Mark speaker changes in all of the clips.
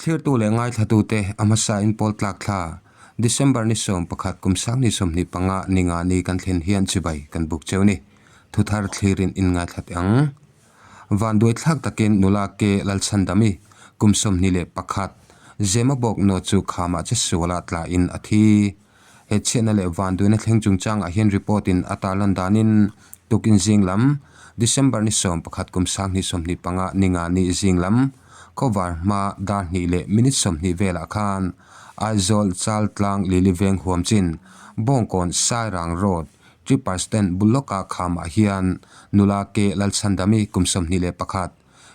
Speaker 1: Thlirtu leh ngaithlatute a hmasain pawl tlak thla, December ni 11 kum 2025 ni nga ni kan thlen hian chibai kan buk cheu ni. Thuthar thlirin in ngaithla teh ang. Vanduai thlak takin nula ke Lalchhandami kum 21 Zema bawk naw chu khamah che suala tlain a thi. He chhiatna leh vanduaina thleng chungchangah hian report in a tarlan danin tukin zing lam, December ni 11 kum 2025 ni nga ni zing lam, khawvar hma dar hnih leh minute 20 velah khan Aizawl Chaltlang Lili Veng huam chin Bawngkawn Sairang Road Tripper Stand bul lawka khamah hian nula ke Lalchhandami kum 21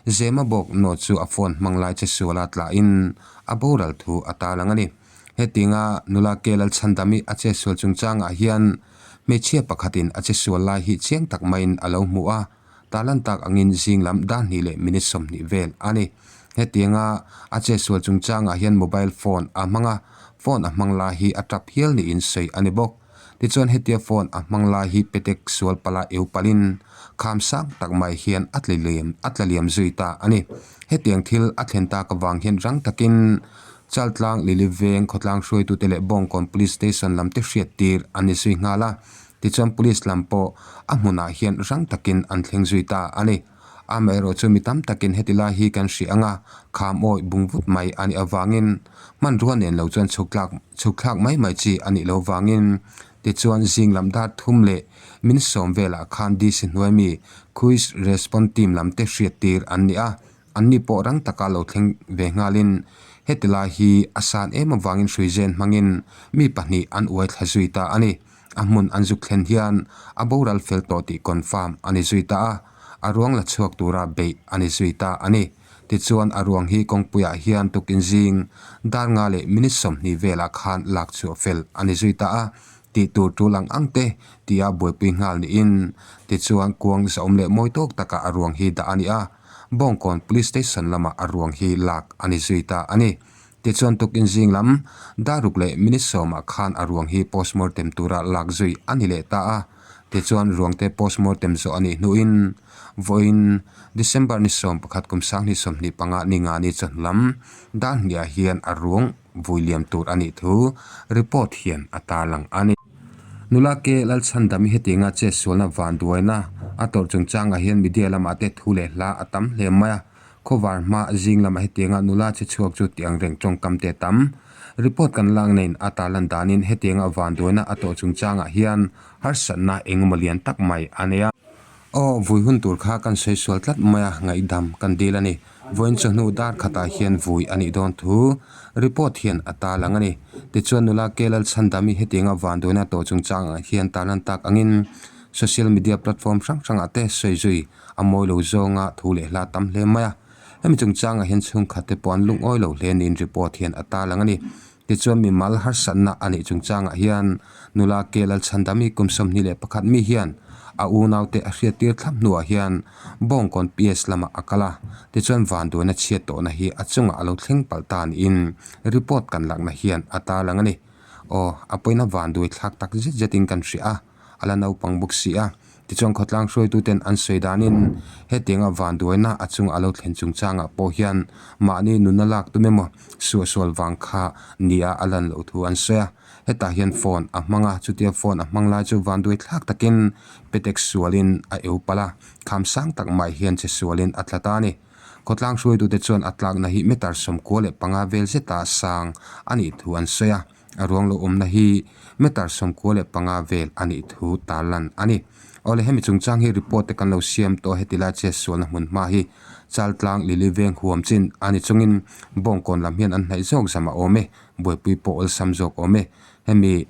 Speaker 1: Zema bawk naw chu a phone hmang lai che suala tlahin a boral thu a tarlang a ni. Hetinga nula ke Lalchhandami a che sual chungchangah hian hmeichhia pakhatin a che sual lai hi chiang tak maiin a lo hmu a, tarlan tak angin zing lam dar hnih leh minute 20 vel a ni. Hetianga a che sual chungchangah hian mobile phone a hmang a, phone a hmang lai hi a tap hial niin sawi a ni bawk. Tichuan hetia phone a hmang lai hi petek sual pala eu palin kham sang tak mai hian a tla liam a tla liam zui ta a ni. Hetiang thil a thlen tak avang hian rang takin Chaltlang Lili Veng khawtlang hruaitute leh Bawngkawn Police Station lam te hriat tir a ni zui nghal a. Tichuan Police lam pawh a hmunah hian rang takin an thleng zui ta a ni. Amaherawh chu mi tam takin heti lai hi kan hria ang a, kham awih bung vut mai a nih avangin hmanrua nen lo chuan chhuk tlak chhuk thlak mai mai chi a nih lo vangin tichuan zing lam dar thum leh min sawm velah khan DC hnuai mi Quiz Response Team lam te hriat tir an ni a, anni pawh rang taka lo thleng ve nghalin heti lai hi a san em avangin hruizen hmangin mi pahnih an uai thla zui ta a ni. A hmun an zuk thlen hian a boral fel tawh tih confirm a ni zui ta a, a ruang la chhuak tura beih a ni zui ta a ni. Tichuan a ruang hi kawngpuiah hian tukin zing dar nga leh minute 20 velah khan lak chhuah fel a ni zui ta a, tih tur tul ang ang te tia buaipui nghal niin tichuan kuang zahawm leh mawi tawk takah a ruang hi dah a ni a, Bawngkawn Police Station lamah a ruang hi lak a ni zui ta a ni. Tichuan tukin zing lam daruk leh minute sawmah khan a ruang hi postmortem tura lak zui a ni leh ta a. Tichuan ruangte postmortem zawh a nih hnuin vawiin December ni 11 kum 2025 ni nga ni chawhnu lam dar hniah hian a ruang vui liam tur a nih thu report hian a tarlang a ni. Nula ke Lalchhandami hetianga chetsualna vanduaina a tawrh chungchangah hian media lamah te thu leh hla a tam hle mai a. Khawvar hma zing lamah hetianga nula che chhuak chu tih ang reng tawngkam te tam. Report kan lak neiin a tarlan danin hetianga vanduaina a tawh chungchangah hian harsatna engemaw lian tak mai a nei a. Aw, vui hun tur kha kan sawi sual tlat mai a, ngaihdam kan dil a ni. Vawiin chawhnu dar khatah hian vui a nih dawn thu report hian a tarlang a ni. Tichuan nula K Lalchhandami hetianga vanduaina tawh chungchangah hian tarlan tak angin social media platform hrang hrangah te sawi zui a mawi lo zawnga thu leh hla tam hle mai a. Hemi chungchangah hian chhungkhat te pawh an lungawi lo hle niin report hian a tarlang a ni. Tichuan mimal harsatna a nih chungchangah hian nula K Lalchhandami kum 21 mi hian a unaute a hriattir thlap hnuah hian Bawngkawn PS lamah a kal a. Tichuan vanduaina chhiat tawhna hi a chungah a lo thleng palh ta niin report kan lakna hian a tarlang a ni. Aw, a pawina vanduai thlak tak zet zetin kan hria a. A la naupang bawk si a. Tichuan khawtlang hruaituten an sawi danin hetianga vanduaina a chunga a lo thlen chungchangah pawh hian mahni nunna lak tum emaw suahsual vang kha nia a lan loh thu an sawi a. Hetah hian phone a hmang a, chutia phone a hmang lai chu vanduai thlak takin petek sualin a eu palh a, kham sang tak mai hian che sualin a tla ta a ni. Khawtlang hruaitute chuan a tlakna hi meter 95 vel zeta sang a nih thu an sawi a. A ruang lo awmna hi meter 95 vel a nih thu tarlan a ni. Awle hemi chungchang hi report te kan lo siam tawh heti lai che sualna hmun hma hi Chaltlang Lili Veng huam chin a ni chungin Bawngkawn lam hian an hnaih zawk zam a awm e, buaipui pawh awlsam zawk awm e. Hemi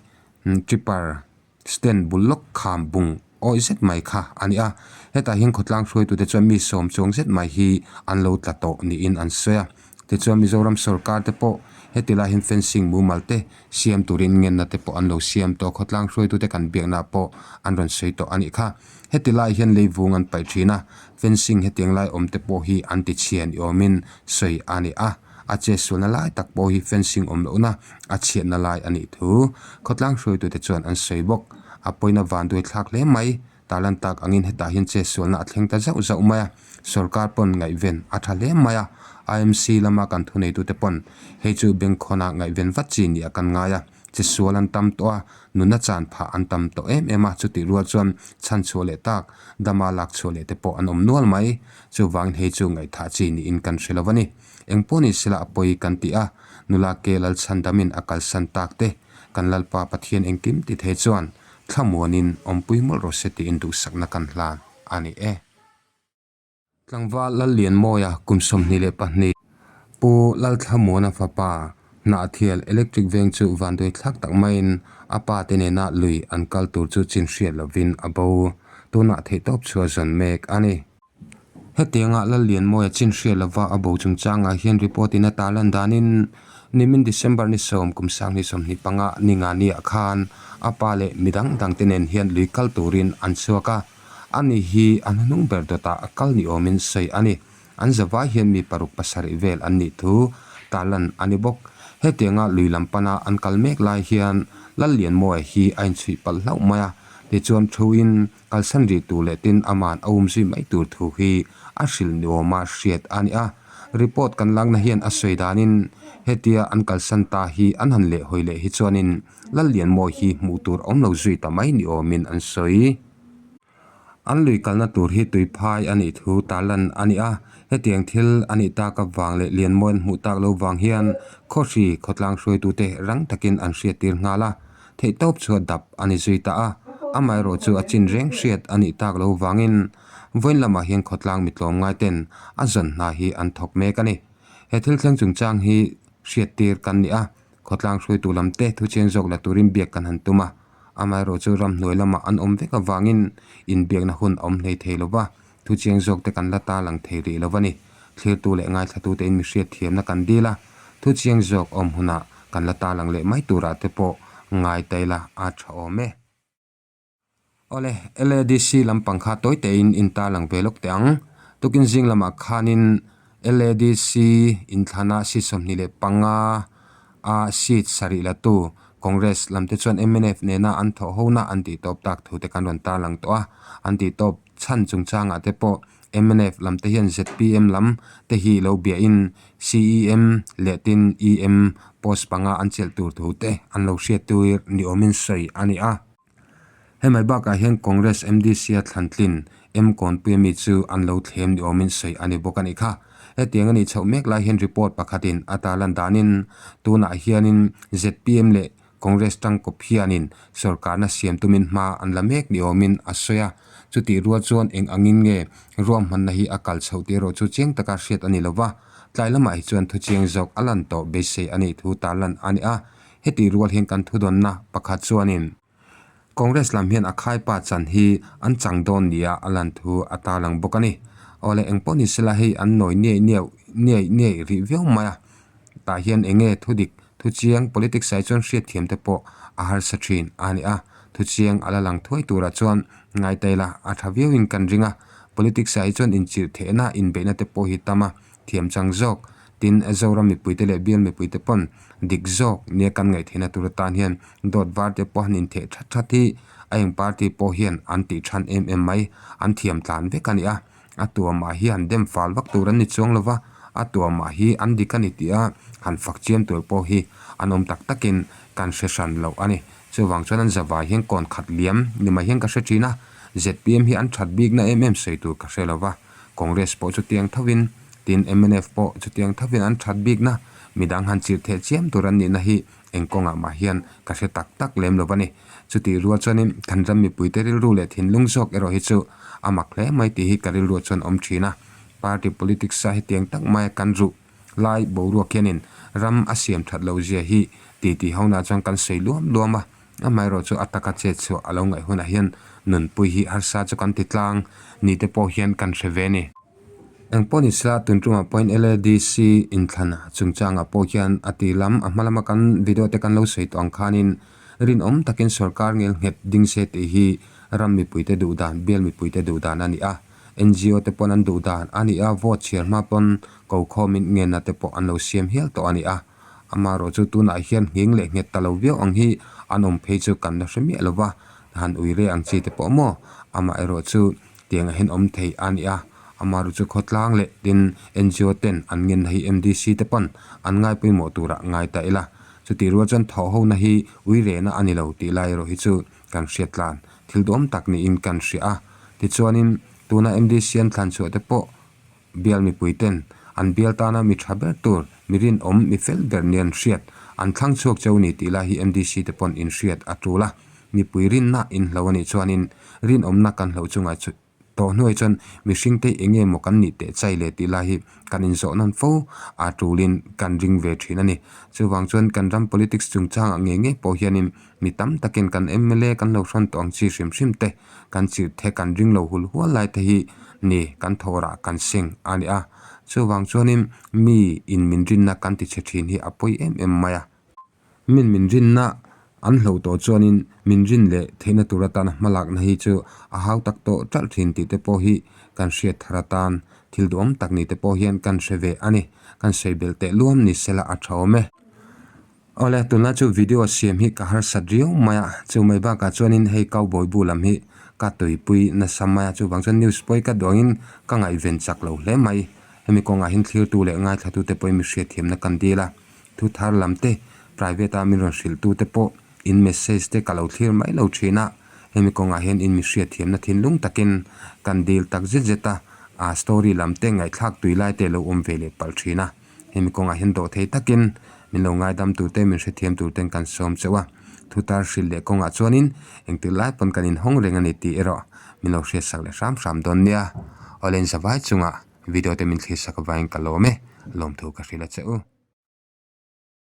Speaker 1: tripper stand bul lawk kham bung awih zet mai kha a ni a, hetah hian khawtlang hruaitute chuan mi sawm chuang zet mai hi an lo tla tawh niin an sawi a. Tichuan Mizoram sorkar te pawh heti lai hian fencing mumal te siam turin ngenna te pawh an lo siam tawh a, khawtlang hruaitute kan biakna pawh an rawn sawi tawh a nih kha. Heti lai hian leivung an paih thin a, fencing hetiang lai awm te pawh hi an tichhian i awmin sawi a ni a. A chetsualna lai tak pawh hi fencing awm lohna a chhiatna lai a nih thu khawtlang hruaitute chuan an sawi bawk. A pawina vanduai thlak hle mai. Tarlan tak angin hetah hian chetsualna a thleng ta zauh zauh mai a, sorkar pawn ngaihven a tha hle mai a. IMC lama kan thuneitute pawn hei chu bengkhawnah ngaihven vat chi nia kan ngai a, chesual an tam tawh a, nuna chan phah an tam tawh em em a, chutih rual chuan chhanchhuah leh tak, dama lak chhuah leh te pawh an awm nual mai. Chuvangin hei chu ngaihthah chi niin kan hre lo a ni. Engpawh ni sela a pawi kan ti a, nula ke Lalchhandamin a kalsan tak te, kan Lalpa Pathian engkim ti thei chuan thlamuanin awmpui mawlh rawh se tiin duhsakna kan hlan a ni e. Tlangval Lallianmawia kum 22, Pu Lalthlamuana fapa Hnahthial Electric veng chu vanduai thlak tak maiin a pa te nena lui an kal tur chu chin hriat lovin a bo. Tunah theihtawp chhuah zawn mek a ni. Hetianga Lallianmawia chin hriat lova a bo chungchangah hian report in a tarlan danin nimin December ni sawm kum 2025 ni nga niah khan a pa leh midang dangte nen hian lui kal turin an chhuak a. Ani hi a hnuhnung ber dawtah a kal ni awmin sawi a ni. An zavai hian mi paruk pasarih vel an nih thu tarlan a ni bawk. Hetianga lui lam pana an kal mek lai hian Lallianmawia hi a inchhuih palh hlauh mai a, tichuan thuin kalsan rih tur leh tin aman a um zui mai tur thu hi a hrilh ni awma hriat a ni a. Report kan lakna hian a sawi danin hetia an kalsan ta hi an han lehhawi leh hi chuanin Lallianmawia hi hmuh tur awm lo zui ta mai ni awmin an sawi. An lui kalna tur hi tui phai a nih thu tarlan a ni a, hetiang thil a nih tak avang leh Lianmawi an hmuh tak lo vang hian Khawhri khawtlang hruaitute rang takin an hriattir nghal a, theihtawp chhuah dap a ni zui ta a, amaherawh chu a chin reng hriat a nih tak lo vangin vawiin lamah hian khawtlang mi tlawmngai ten a zawn hna hi an thawk mek a ni. He thil thleng chungchang hi hriattir kan ni a, khawtlang hruaitu lam te thuchiang zawk la turin biak kan han tum a. Amaherawh chu ramhnuai lamah an awm vek avangin inbiakna hun a awm hlei thei lo va, thuchiang zawk te kan la ta lang thei rih lo a ni. Thlirtu leh ngaithlatute in mi hriatthiamna kan dil a, thuchiang zawk awm hunah kan la ta lang leh mai turah te pawh ngai ta ila a tha awm e. Awle, LADC lampang kha tawi tein in ta lang ve lawk teh ang. Tukin zing lamah khanin LADC inthlana seat 25 a seat sarih la tu Congress lam te chuan mnf nena an thawh hona an tih tawp tak thu te kan rawn tarlang tawh a, an tih tawp chhan chungchangah te pawh mnf lam te hian zpm lam te hi lo biahin CEM leh tin EM post panga an chelh tur thu te an lo hriat tir ni awmin sawi a ni a. Hemai bakah hian Congress MDC-a thlantlin M Kawnpuia mi chu an lo thlem ni awmin sawi a ni bawk a nih kha. Hetiang a nih chhoh mek lai hian report pakhatin a tarlan danin tunah hianin zpm leh Congress tangkawp hianin sorkarna siam tumin hma an la mek ni awmin a sawi a. Chutih rual chuan eng angin nge ruahmanna hi a kal chhoh tih erawh chu chiang taka hriat a ni lova, tlai lamah hi chuan thuchiang zawk a lan tawh beisei a nih thu tarlan a ni a. Hetih rual hian kan thudawnna pakhat chuanin Congress lam hian a khaipa chan hi an chang dawn nia a lan thu a tarlang bawk a ni. Awle engpawh ni sela hei an nawi niaih niauh niaih niaih rih viau mai a, tah hian eng nge thudik thuchiang politics ah hi chuan hriatthiam te pawh a harsa thin a ni a, thuchiang a la lang thuai turah chuan ngaitaila a tha viauin kan ring a, politics ah hi chuan inchirh thehna inbeihna te pawh hi tam a thiam chang zawk. Tin, Zoram mipuite leh bial mipuite pawn dik zawk nia kan ngaihtheihna tur atan hian dawt var te pawh han intheh that that hi a eng party pawh hian an tih than em em mai, an thiam tlan vek a ni a. A tuamah hi han dem fal vak tur an ni chuang lo va, a tuamah hi an dik a ni tih a han fak chiam tur pawh hi an awm tak takin kan hre hran loh a ni. Chuvang chuan an zavai hian kawn khat liam ni mai hian ka hre thin a, zpm hi an that bikna em em sawi tur ka hre lo va. Congress pawh chutiang thovin, tin mnf pawh chutiang thovin an that bikna, midang han chirh theh chiam tur an nihna hi eng kawngah mah hian ka hre tak tak lem lo a ni. Chutih rual chuanin kan ram mipuite rilru leh thinlung zawk erawh hi chu a mak hle mai tih hi ka rilruah chuan awm thin a. Party politics a hetiang tak maia kan ruh lai boruak hianin ram a siam that loh zia hi titi hona chuan kan sawi luam luam a. Amaherawh chu a taka chet chhuah a lo ngaih hunah hian nunpui hi harsa chu kan ti tlang ni te pawh hian kan hre ve a ni. Engpawh ni sela tun tumah pawhin LADC inthlan chungchangah pawh hian a ti lam a hma lama kan video te kan lo sawi tawh ang khanin rinawm takin sorkar ngel nghet ding se tih hi ram mipuite duh dan, bial mipuite duh dan a ni a. NGO te pawn an duh dan a ni a, vote chhiar hma pawn ko khawmin ngenna te pawh an lo siam hial tawh a ni a. Amaherawh chu tunah hian nghing leh nghet ta lo viau ang hi an awm phei chu kan la hre miah lo va, han ui re ang chi te pawh maw? Amaherawh chu tiang ah hian awm thei a ni a, Amaherawhchu chu khawtlang leh tin NGO ten an ngenna hi MDC te pawn an ngai pawimawh turah ngai ta ila. Chutih rual chuan thawhhona hi ui rehna a ni lo tih lai erawh hi chu kan hriat tlan thil duhawm tak niin kan hria a. Tichuanin tuna MDC an thlan chhuah te pawh Bial mipuiten an bial tana mi tha ber tur, mi rinawm, mi fel ber nia an hriat, an thlang chhuak cheu ni tih lai hi MDC te pawn inhriat a tul a. Mipui rinna inhlo a nih chuanin rinawmna kan hloh chungah tawh hnuai chuan mihringte eng nge maw kan nih teh chai le tih lai hi kan inzawh nawn fo a tulin kan ring ve thin a ni. Chuvang chuan kan ram politics chungchangah ngei ngei pawh hianin mi tam takin kan mla kan lo hrawn tawh ang chi hrim hrim te, kan chirh the kan ring lo hul hual lai te hi ni kan thawrah kan seng a ni a. Chuvang chuanin mi in min rinna kan ti chhe thin hi a pawi em em mai a. Min min rinna an hloh tawh chuanin min rin leh theihna tur atana hmalakna hi chu a hau tak tawh ṭalh thin tih te pawh hi kan hriat thar atan thil duhawm tak ni te pawh hian kan hre ve a ni. Kan sawi belh teh luam ni sela a tha awm e. Awle, tunlai chu video siam hi ka harsat riau mai a, chu mai bakah chuanin hei cowboy bu lam hi ka tuipui nasa mai a, chuvang chuan news pawh hi ka duangin ka ngaihven chak lo hle mai. Hemi kawngah hian thlirtu leh ngaithlatute pawhin mi hriatthiamna kan dil a, thu thar lam te private a min rawn hrilhtute pawh in message te ka lo thlir mai lo thin a, hemi kawngah hian in mi hriatthiamna thinlung takin kan dil tak zet zet a, a story lam te ngaihthlak tui lai te lo awm ve leh palh thin a. Hemi kawngah hian dawh thei takin min lo ngaidam turte, min hrethiam turten kan sawm chauh a. Thu tar hrilh leh kawngah chuanin engtik lai pawn kan inhawng reng a ni tih erawh min lo hriatsak leh hram hram dawn nia. Awle in zavai chungah video te min thlir sak avangin ka lawm e, lawmthu ka hrilh a che u.